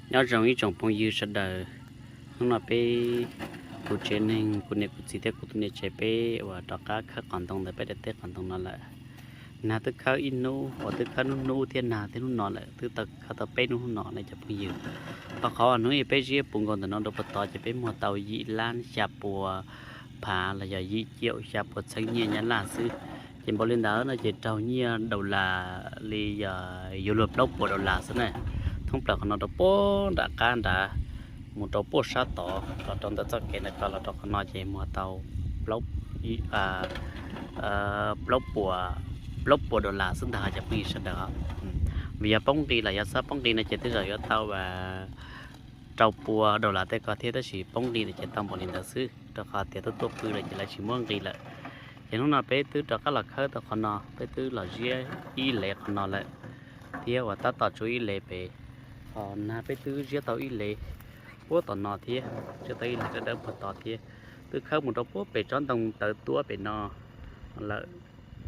Nyob zoo ib tsoom phooj ywg sawv daws, hnub no peb kuv tsev neeg, kuv niam kuv txiv thiab kuv tus niam tsev peb uas rov qab khawb qhov ntoo ntawm peb daim teb qhov ntoo no lawm. Nag twb khawb ib hnub uas twb khawb hnub hnub thiab nag thiab hnub no lawm, twb tau khawb tau peb hnub hnub no na cov phooj ywg. Ho qhov uas hnub ib peb ziab puv nkaus ntawm no rau puag tod ces peb muag tau yim lab xya pua phav los yog yim caum xya pua txheeb nyiaj Nyab Laj xwb. Ces npaum li ntawd no ces raug nyiaj daus las li yog yuav luag plaub puas daus las xwb na. Thoob plaws qhov no rau puag nram qab nrad, mus rau puag sab tod los rau ntawm txoj kev ntawd ko los rau qhov no ces muag tau plaub, plaub puas, plaub puas daus las xwb ntag cov phooj ywg sawv daws. Vim yog poob nqi los yog txhob poob nqi no ces tej zaum yuav tau rau pua daus las tej ko thiab, tab sis poob nqi lawm ces tau npaum li ntawd xwb, rau qhov tias tuaj tuaj pw lawm ces lawv tsis muab nqi lawm. Ces hnub no peb twb rov qab los khawb tau qhov no, peb twb los ziab ib lev qhov no lawm, thiab uas tab tom tshuav ib lev pem. Ho nag peb twb ziab tau ib lev puag tom no thiab, ziab tau ib lev dawb dawb puag tod thiab. Twb khawb mus rau puag pem tsob ntoo tawv tuab pem no lawm,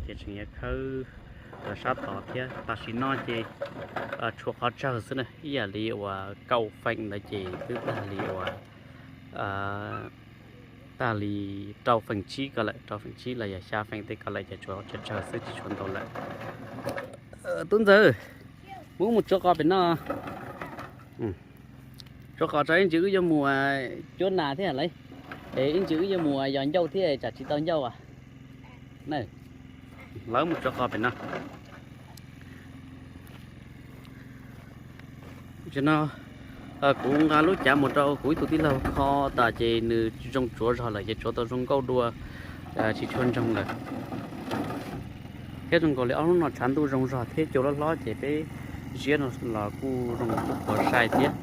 ces tseem yuav khawb sab tod thiab. Tam sim no ces tshuav qhov tsawg xwb na, ib yam li uas kaum feem ntawd ces twb tag li uas tag li rau feem tsib ko lawm, rau feem tsib los yog xya feem tej ko lawm ces tshuav tsawg tsawg xwb tsis tshuav ntau lawm. Tub Ntxawg, muab mus tsuav qos pem no. Tsuav qos tso ib ntsis wb yuav mus cuab nas thiab lauj. Es ib ntsis wb yuav mus yos ncauj thiab tsam tsis tau ncauj as. Lawv mus tsuav qos pem no. Tam sim no kuv nqa lub cav mus rau kuv ib tug tij laug kho tas ces nws zoo tsuav zog lawm ces tsuav tau zoo nkauj dua, tsis tshua ntsoog lawm. Thiab zoo nkaus li ob hnub no tshav ntuj zoo zog thiab cua hlob hlob ces peb ziab no los kuj zoo kuj puas sai thiab.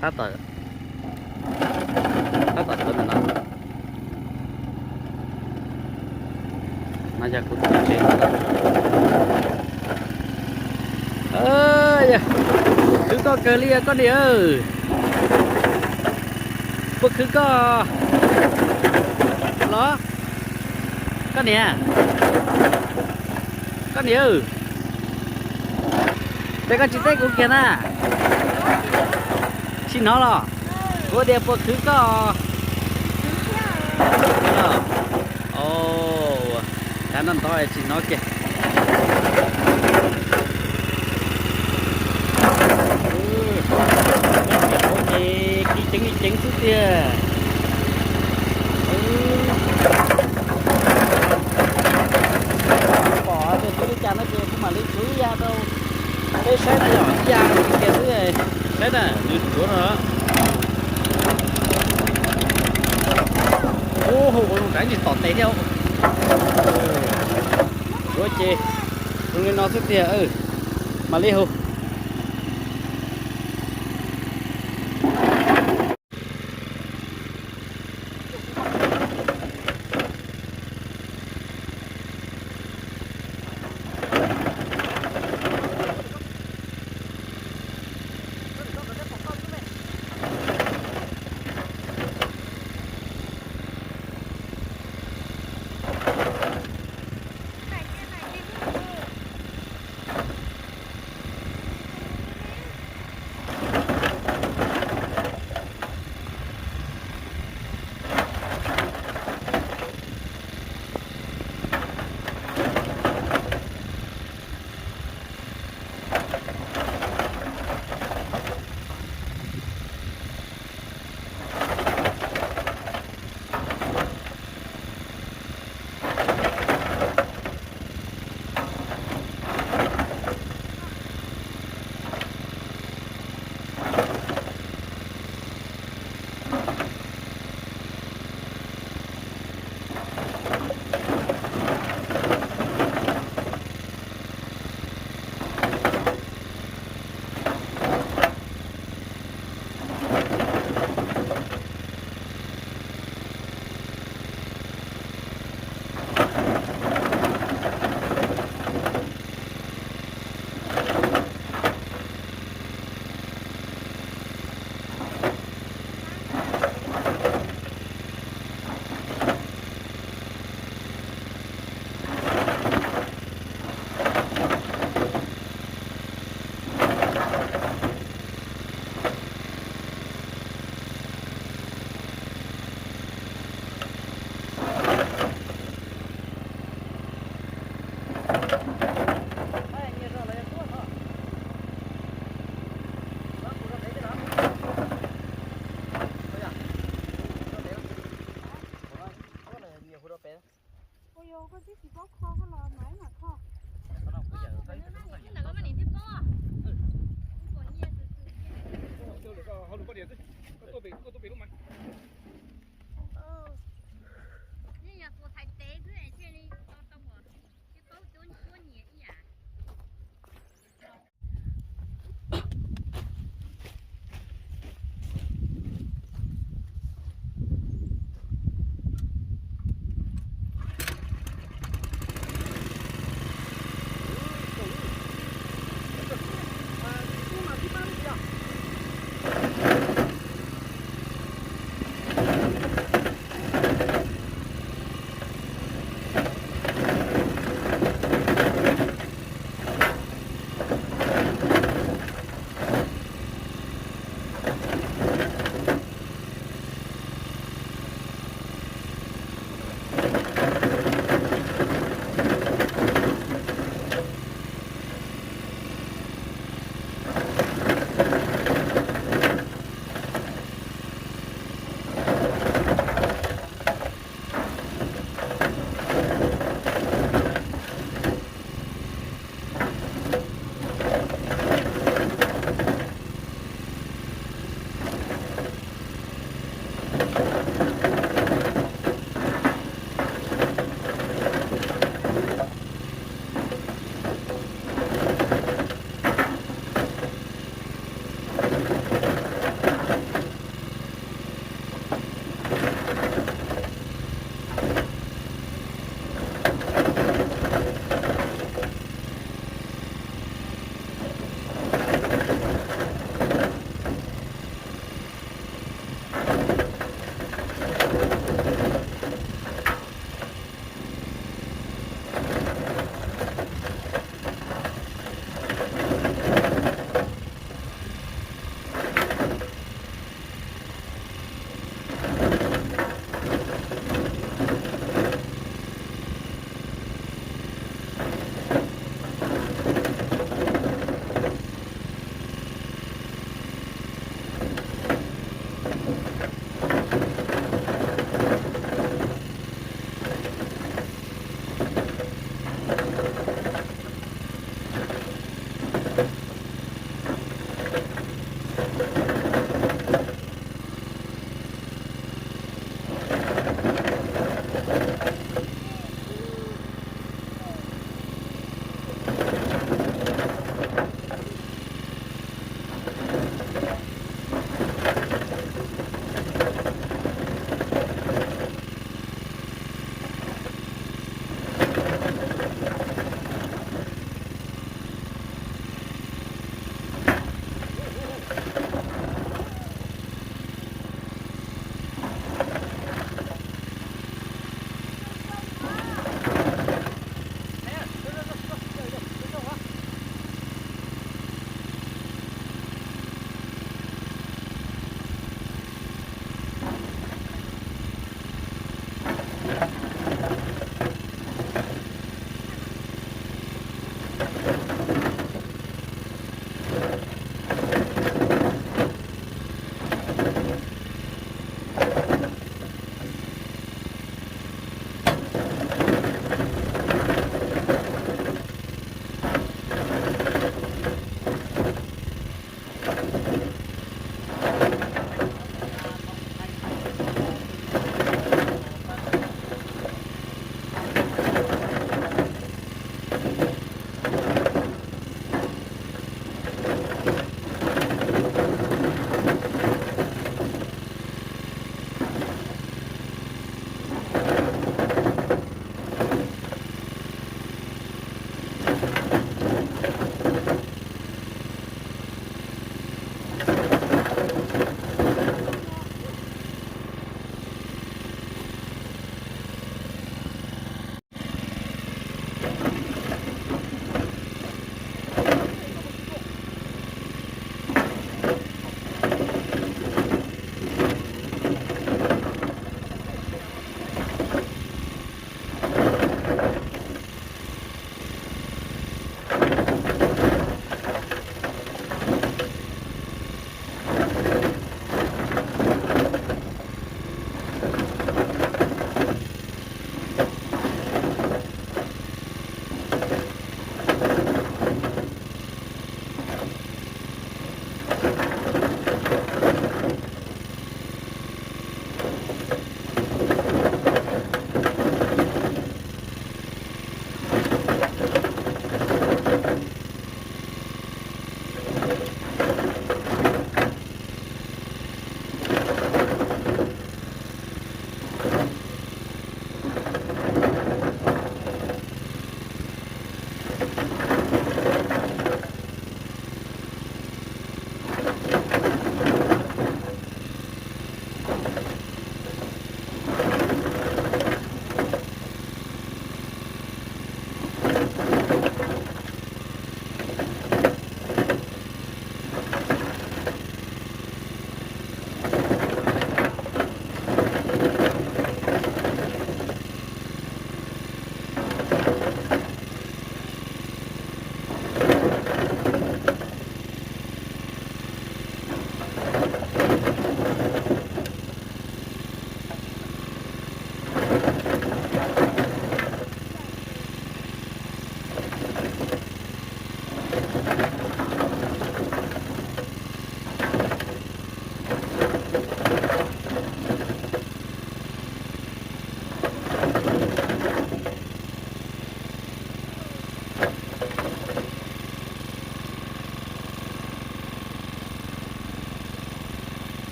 Tab tom, tab tom tsuav ntawm no. No yog kuv tus tsev. Khwv koj kawg li koj niam. Puas khwv koj los? Koj niam, koj niam, ces koj tsis teb kuv kiag na. Tsis hnov los? Kuv tias puas khwv koj. Cav no ntov tsis hnov kiag. Ces kib ceev li ceev xwb tiag. Pom tus tub li cas no ces kuv mam li tsuav ib ya rau peb saib no yog ib ya kiag xwb. Saib na, nws tsuav no. Ub, hu ua zoo tsav tsis tom tes thiab. Tsuav ces zoo li no xwb tiag. Mam li hu. Koj tuaj pem, koj tuaj pem lub mas. Nej yog tus thaiv teb xwb thiaj li tau tau, tsis paub cuab nyias ib yam.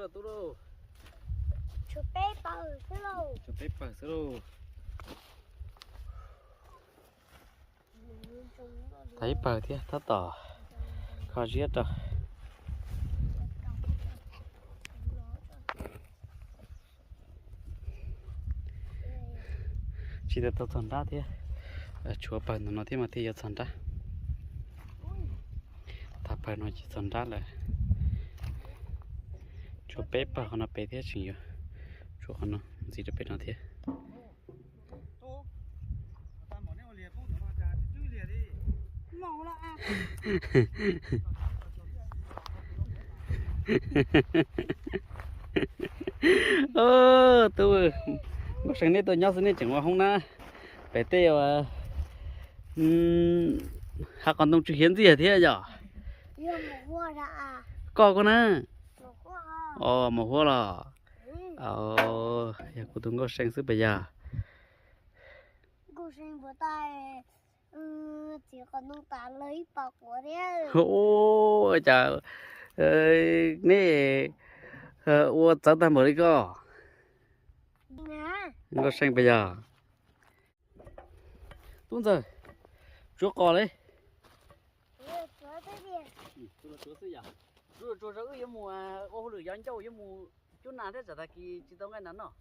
Tshuav peb pawg xwb lauj. Tshuav peb pawg xwb lauj. Tag ib pawg thiab tab tom kho ziab rau. Tsis tau txog nrab thiab. Tshuav pawg ntawm no thiab mas thiaj yuav txog nrab. Tag pawg no ces txog nrab lawm. Tshuav peb pawg qhov no pem thiab tseem yuav tshuav qhov no ntxiv rau pem no thiab. Tub, Nkauj See nej tuaj nyob xwb nej tseem ua hoob na. Pem tej hab qos ntoo tsw hiav ntxiag thiab yom. Koj koj na. Os, mus huab los. Yog kuv tus Nkauj See xwb pas yog. Ua cas nej ua txawv tag npaum li koj, Nkauj See pas yog. Tub ntxawg, tsuav qos li. Tsuav xwb yom. Tsuav tsuav wb yuav mus ua hauj lwm yov ncauj yuav mus cub nas thiab tsam tag kis tsis tau nqaij nas noj.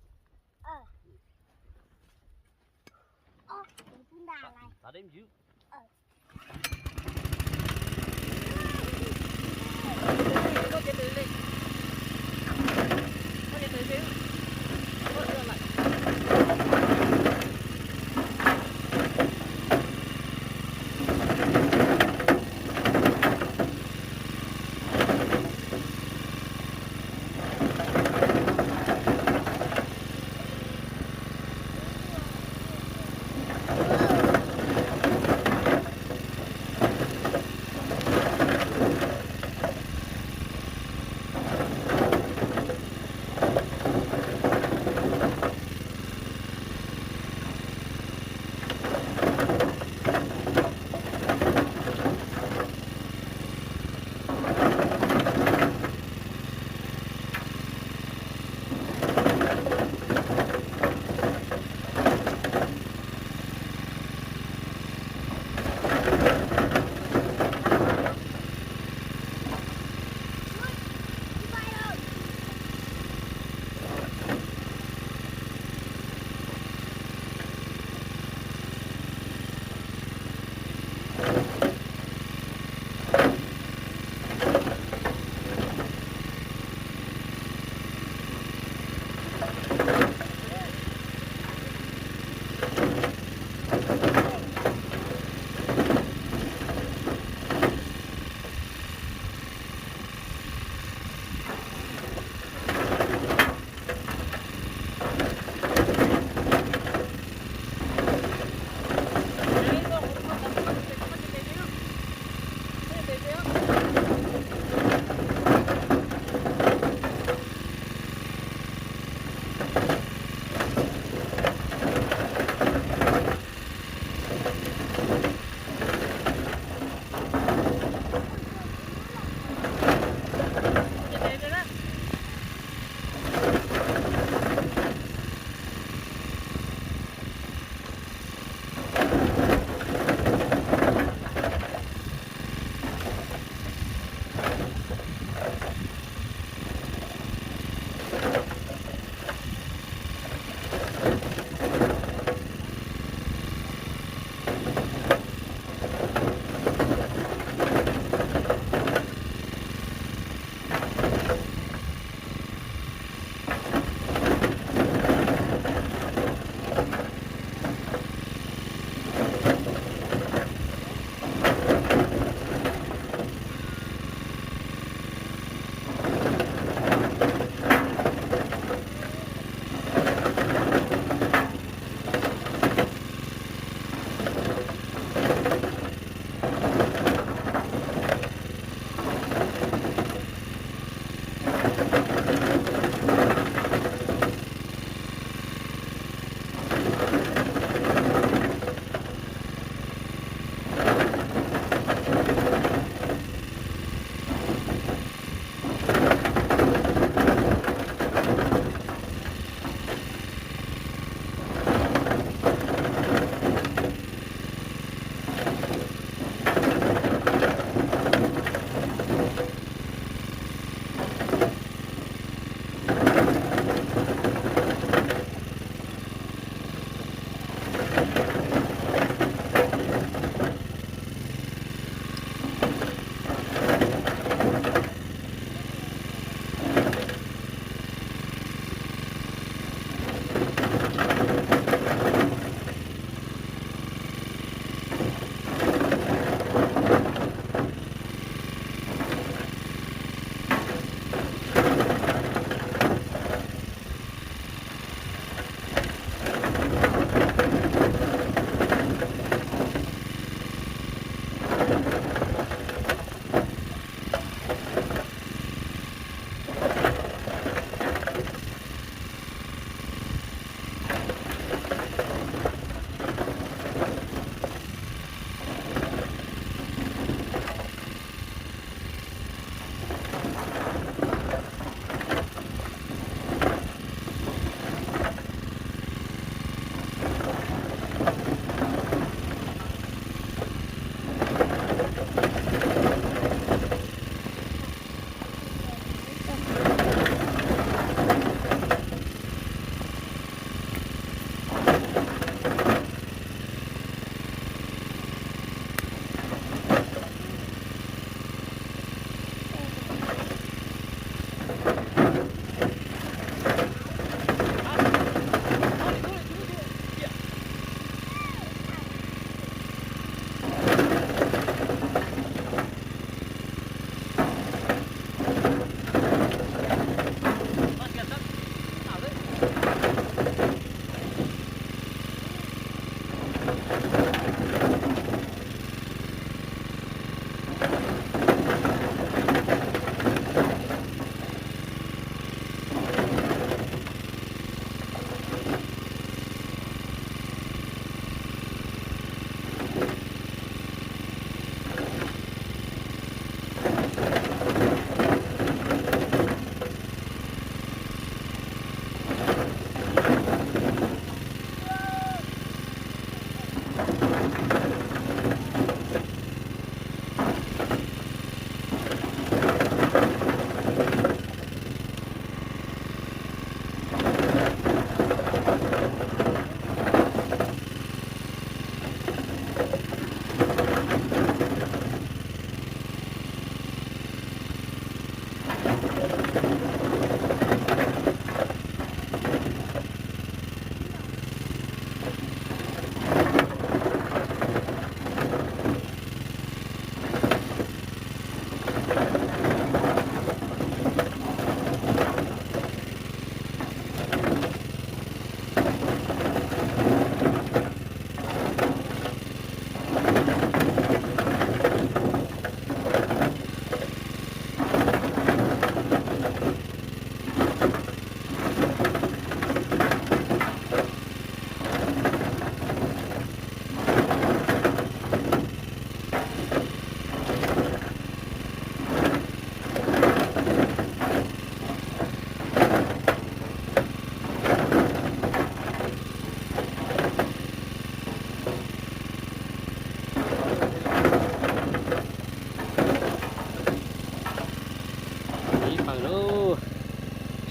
Lauj,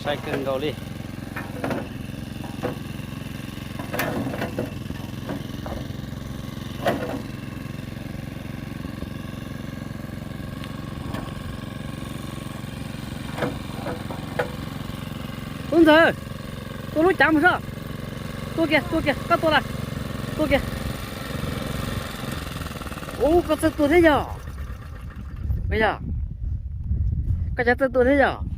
sai kawg nkaus li. Tub ntxawg, tua lub cav mus soj. Tua kiag, tua kiag, koj tua lawm. Tua kiag. Ub, koj txawj tua thiab yog? Yog, koj cas txawj tua thiab yog?